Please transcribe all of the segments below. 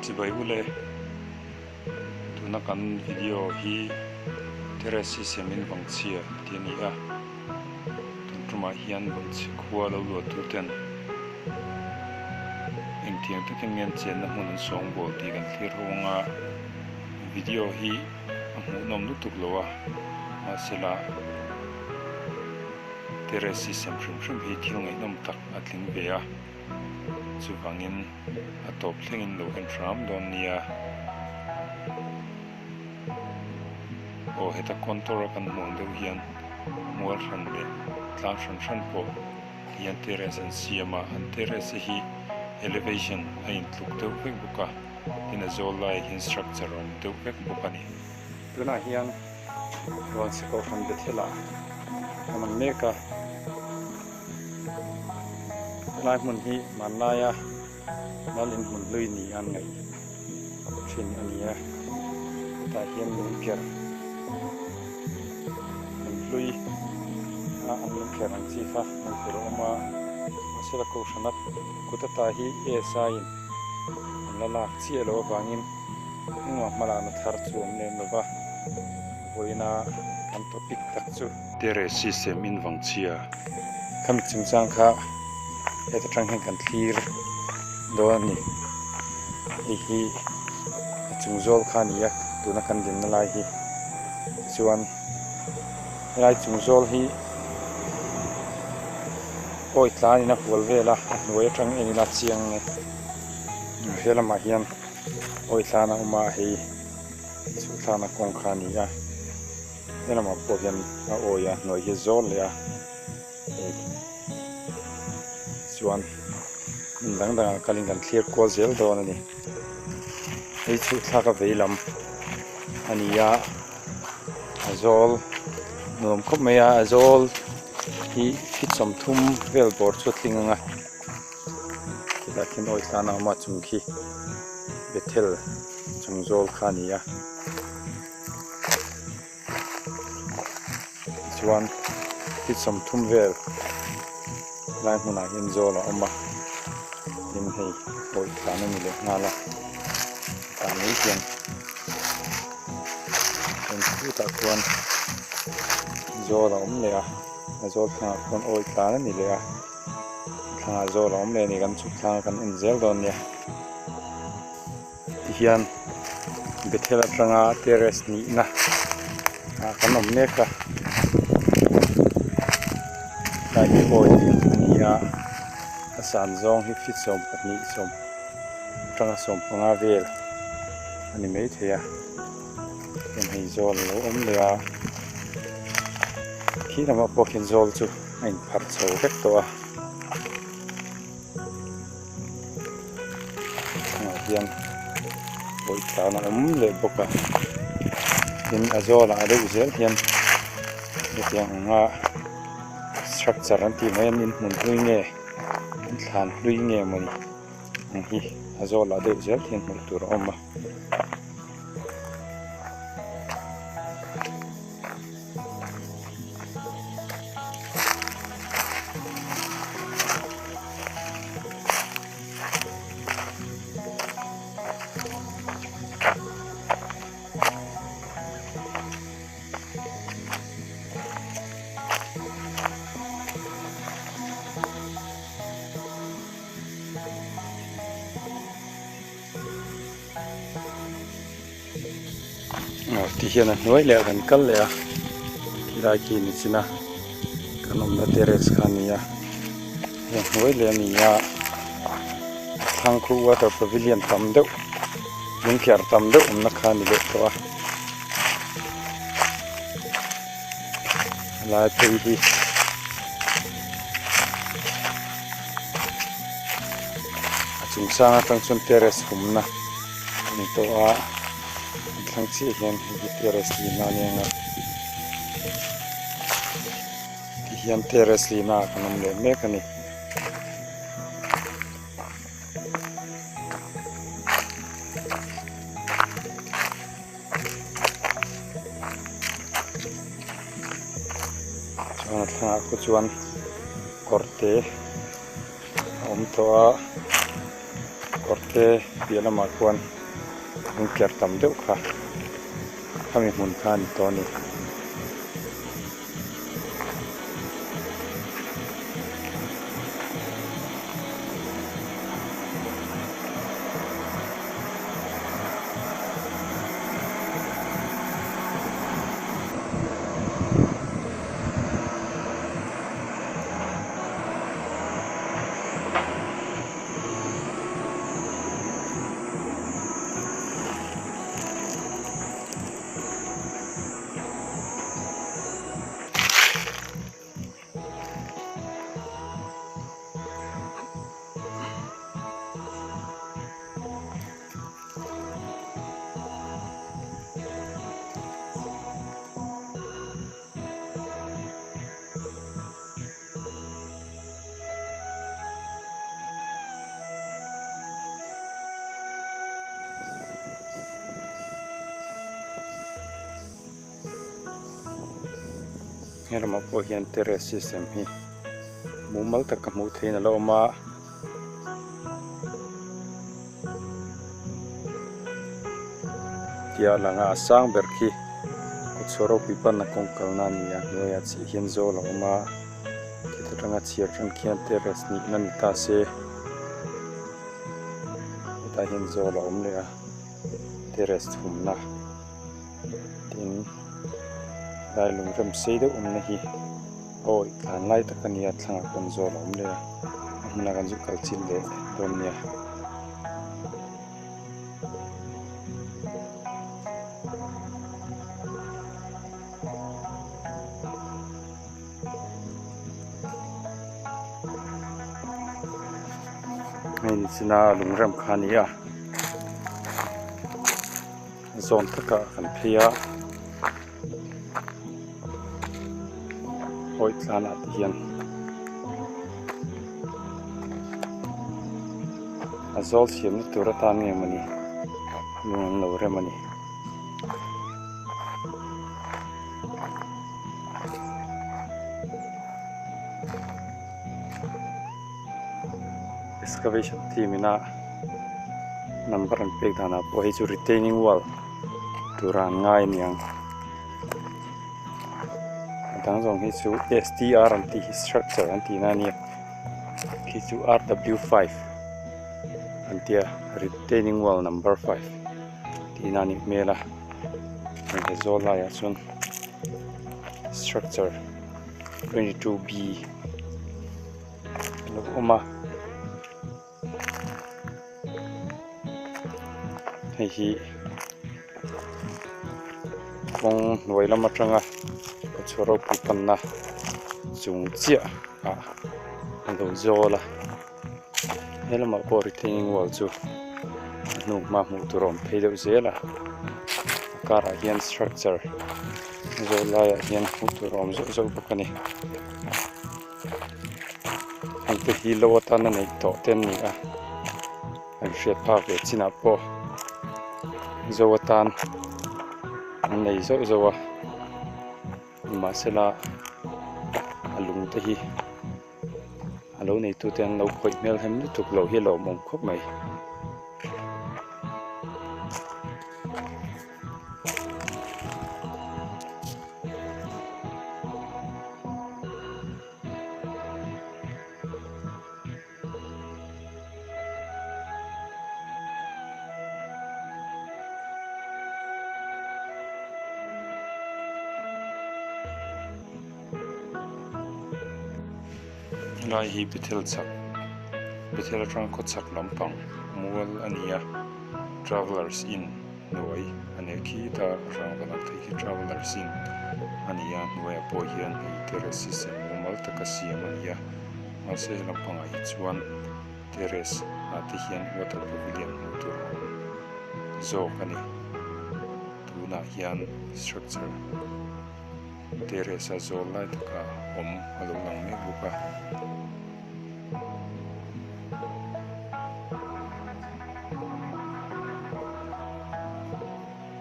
Chibai ule tuna kan video hi terrace hi semin vangchhia tih a ni a tun tumah hian vangchhe khua lo luah tu ten engtiang takin nge an chenna hmun an sawngbawl tih kan thlir ho anga video hi a hmuhnawm lutuk lo a mahsela terrace hi sem hrim hrim hi thil ngaihnawm tak a tling ve a chuvangin a tawp thlengin lo en hram dawn nia. Aw heta contour a kan hmuh ang deuh hian mual hran leh tlang hran hran pawh hian terrace an siam a an terrace hi elevation a intluk deuh vek bawk a tin a zawl laiah hian structure a awm deuh vek bawk a ni. Tunah hian Ruanchhe Kohhran Bethel ah kan awm mek a, helai hmun hi hmanlaia lal inhmun hlui ni an ngaih thin a ni a, hetah hian lungker lunghlui a an lungker ang chi kha hmuh tur a awm a, mahse la Kohhrana kut ata hi ASI in an la lak chiah loh avangin engmah hmalakna thar chu awm lem lo va, vawiina kan topic tak chu. Terrace system in vang chhia. Khami chungchang kha heta tang hian kan thlir dawn a ni. Hei hi a chung zawl kha a ni a, tuna kan dinna lai hi. Tichuan helai chung zawl hi awi tlanin a hual vel a, a hnuai atang en ila chiang e. He lamah hian awi tlan a awm a, hei chhuhthlakna kawng kha a ni a. He lamah pawh hian a awi a hnuai hi a zawl leh a hei chuan hmun dang dangah kalin kan thlir kual zel dawn a ni. Hei chhuhthlak a vei lam a ni a a zawl nuam khawp mai a a zawl hi feet 30 vel bawr chu a tling ang a chutah khian awi tlan a awm a chung khi Bethel chung zawl kha a ni a. Tichuan feet 30 vel lai hmunah hian zawl a awm a tin hei awih tlan a ni leh nghal a tah mai hian chuan khutah khuan zawl a awm leh a a zawl thlangah khuan awih tlan a ni leh a thlangah zawl a awm leh a ni kan chhuk thlanga kan en zel dawn nia. Tihian Bethel atanga terrace nihna ah kan awm mek a tlai hi awi a ni a a san zawng hi feet 12 sawm atanga 15 vel a ni maithei a heng hei zawl a lo awm leh a khi lamah pawh khian zawl chu a inpharh chho vek tawh a. Thlangah hian bawih tlan a awm leh bawk a tin a zawlah deuh zel hian hetiang anga structure an tih mai an inhmun hlui nge an thlan hlui nge mawni ang hi a zawlah deuh zel hian hmuh tur a awm a. Aw ti hian a hnuai leh ah kan kal leh a khilai khi ni chin a kan awmna terrace kha a ni a hei a hnuai leh a ni a thlang khu water pavilion tam deuh lungkher tam deuh awmna kha a ni leh tawh a helai phei hi a chung sang atang chuan terrace humna a ni tawh a an thlang chiah hian hei hi terrace lina a ni ang a tihian terrace lina ah kan awm leh mek a ni. Chuan a thlangah khu chuan kawr te a awm tawh a kawr te piah lamah khuan. Lungker tam deuh kha khami hmun kha a ni tawh a ni. He lamah pawh hian terrace system hi mumal taka hmuh theihin a lo awm a. Tia a lang a a sang ber khi kawtchhuah ropui panna kawng kalna a ni a hnuaiah chiah hian zawl a awm a khit atanga chhiar tan khian terrace nihna ni ta se hetah hian zawl a awm leh a terrace thumna tin lai lung rem sei deuh awmna hi awi tlan lai tak a nia thlangah pawn zawl a awm leh a a hmunah kan zu kal chilh leh dawn nia. Hei ni china lungrem kha a ni a zawn takah kan phei a hawi tlanah te hian a zawl siamna tur atan nge mawni lung an lo rem a ni. Excavation team ina number an pek danah pawh hei chu retaining wall tura an ngai a niang a dang zawng hi chu S T R an tih hi structure an tihna a nia khi chu R W5 an tia retaining wall number 5 tihna a nih hmel a hei zawl laiah chuan structure 22B a lo awm a hei hi kawng hnuai lam atanga kawchhuah ropui panna chung chiah ah a lo zawl a he lamah pawh retaining wall chu a hnu hma hmuh tur a awm phei deuh zel a a karah hian structure zawl laiah hian hmuh tur a awm zauh zauh bawk a ni heng te hi lo atana neih tawh te an ni a an hriat phak ve chinah pawh zo atan an nei zauh zauh a nimahsela a lung te hi a lo neitute an lo khawih hmel hem lutuk loh hi a lawmawm khawp mai. Helai hi Bethel chhak Bethel atanga khaw chhak lampang mual a ni a Travellers Inn hnuai a nia khita rangva lang thei khi Travellers Inn a ni a hnuaiah pawh hian hei terrace system mumal taka siam a ni a mahse he lampangah hi chuan terrace ah te hian water pavilion hmuh tur a awm zawk a ni tunah hian structure terrace a zawl lai taka awm a lo lang mek bawk a.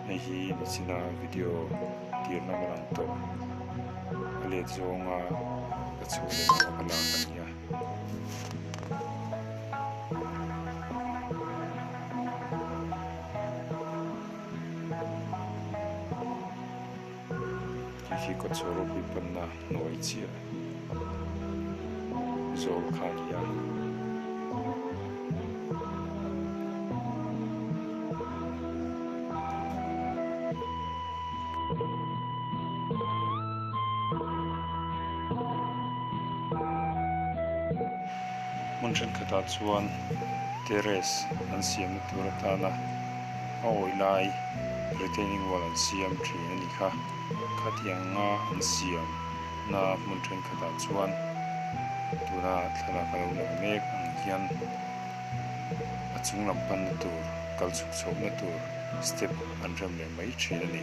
Hei hi nichina video tir lam a lang tawh a let zawnga ka chhoh leh lam a ka lak a ni a. Hei hi kawtchhuah ropui panna hnuai chiah zawl kha a ni a. Hmun thenkhatah chuan terrace an siamna tur atana a awih lai retaining wall an siam thin a ni kha. Khatianga an siamna hmun thenkhatah chuan tuna thlalak a lo lang mek ang hian a chung lam panna tur kal chhuk chhohna tur step an rem leh mai thin a ni.